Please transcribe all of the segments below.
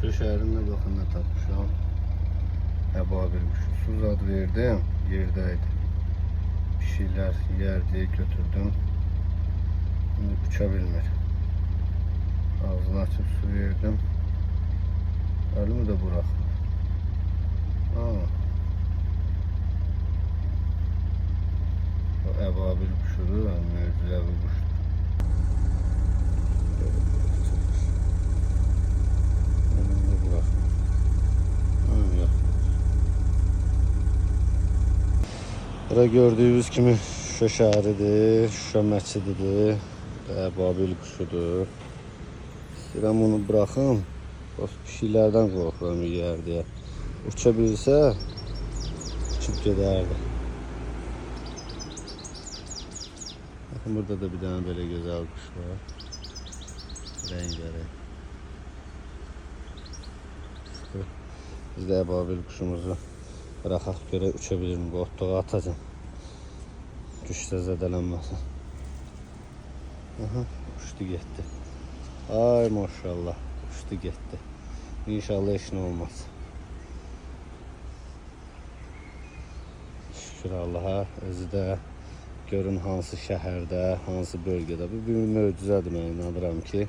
Şuşa şəhərində baxın nə tapmışam. Əbabil quşu. Su zad verdim, yerdəydi. Pişiklər yer deyə götürdüm. İndi uça bilmir. Ağzını açıb su verdim. Əlimi də buraxmır. Ha. O əbabil quşudur, möcüzəvi quşdur. Əlimi də buraxmır. Ha, yox. Bura gördüyünüz kimi Şuşa şəhəridir, Şuşa məscididir, əbabil quşudur. İstəyirəm onu buraxım. Bax, pişiklərdən qorxuram yeyər deyə. Uça bilsə, uçub gedərdi. Baxın, burada da bir dənə belə gözəl quş var. Rəngarəng. Biz də əbabil quşumuzu buraxaq görək uça bilirmi? Bu otluğa atacağım. Düşsə zədələnməsin. Aha, uçdu getdi. Ay maşallah, uçdu getdi. İnşallah heç nə olmaz. Şükür Allaha, özü də görün hansı şəhərdə, hansı bölgədə. Bu bir möcüzədir, mən inanıram ki.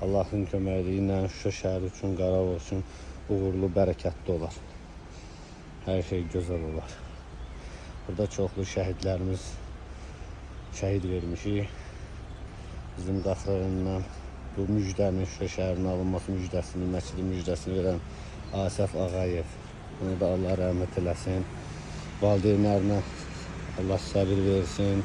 Allahın köməkliyi ilə Şuşa şəhəri üçün, Qarabağ üçün uğurlu, bərəkətli olar. Hər şey gözəl olar. Burada çoxlu şəhidlərimiz şəhid vermişik. Bizim Qax rayonundan bu müjdəni, Şuşa şəhərinin alınması müjdəsini, məscidin müjdəsini verən Asəf Ağayev. Ona da Allah rəhmət eləsin. Valideynlərinə Allah səbir versin.